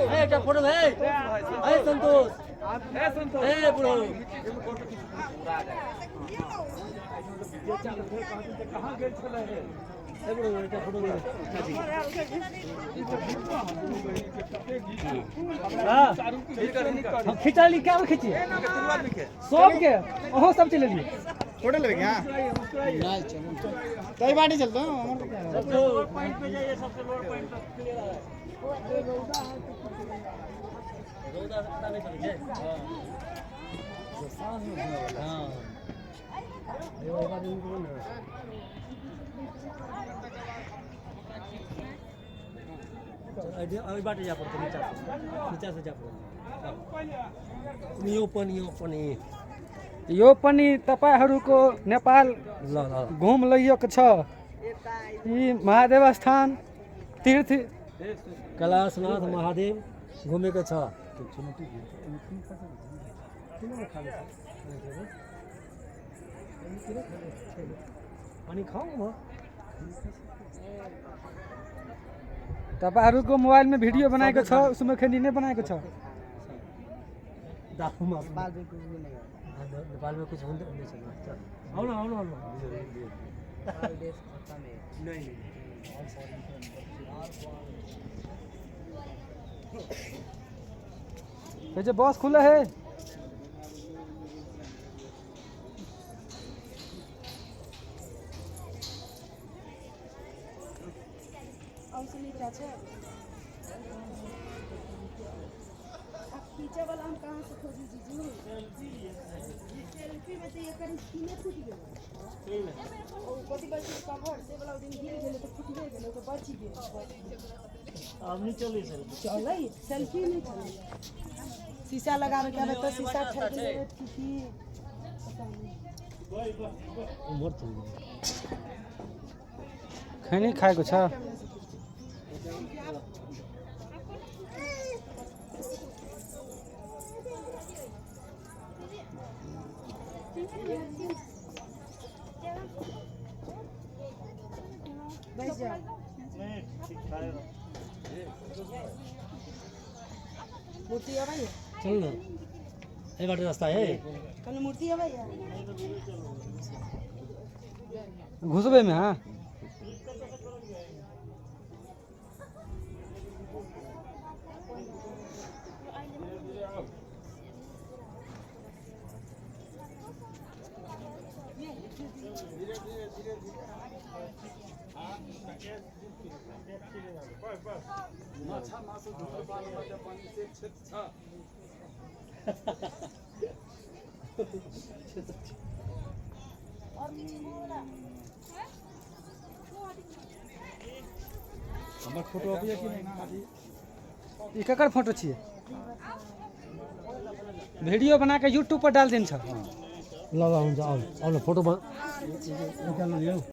एकटा फोटो है। ए संतोष, ए बुढ़ऊ। ए बुढ़ऊ, एकटा फोटो दे। हाँ, हम खिंचा ली। क्या खींचिए सबके? अहो, सब चले लिए। फोटो लेबे क्या? तई बाटी चलतो। लोअर पॉइंट पे जाइए, सबसे लोअर पॉइंट पे क्लियर है। रौदा से पता नहीं चलै छै। हाँ, एगो एक आदमी को ना। एहि बाटे जा पड़तै, नीचा से, नीचा से जा पड़तै। यो पनि, यो पनि। यो पनि तपाईँहरूको नेपाल ल ल। घुम लैएको छ। यी महादेव स्थान तीर्थ। कैलाशनाथ महादेव घुमेको छ। किन खाने? किन खाने? अनि खाउँ म। तपाईँहरूको मोबाइलमा भिडियो बनाएको छ, उसमा खेनी नै बनाएको छ। दाहुमा नेपालमा कुछ हुँदै हुँदैछ। आउनु आउनु आउनु। नहीं नहीं। यो चाहिँ बस खुला है। खींचा छै। अब खींचे वाला हम कहाँ से खोजी जीजू? सेल्फी में तो एकर स्क्रीने फूटि गेलै। ओ कथी कहै छै, कवर से वाला, ओ दिन गिर गेलै तऽ फुटबे गेलै, तऽ बचि गेल। आब नहीं चलै सर। चलै, सेल्फी नहि चलै। शीशा लगाबे के आबै तऽ शीशा ठकि गेलै कि की, पता नहि। उम्र चल गई। खैनी खाएको छ। कैमरा से खींच। बैस जाओ। मूर्ति अबै है? चल न, एहि बाटे रास्ता है। कल मूर्ति अबै है। घुसबैमे। हाँ। माछा मासु धूम्रपान मद्यपान निषेध क्षेत्र छ। और किछु बोला? हमर फोटो अबैया कि नहि? ई ककर फोटो छियै? भिडियो बना के यूट्यूब पर डाल दिन छ। ल ल, हुन्छ, आउनु आउनु, फोटो निकाल्नु लियौ।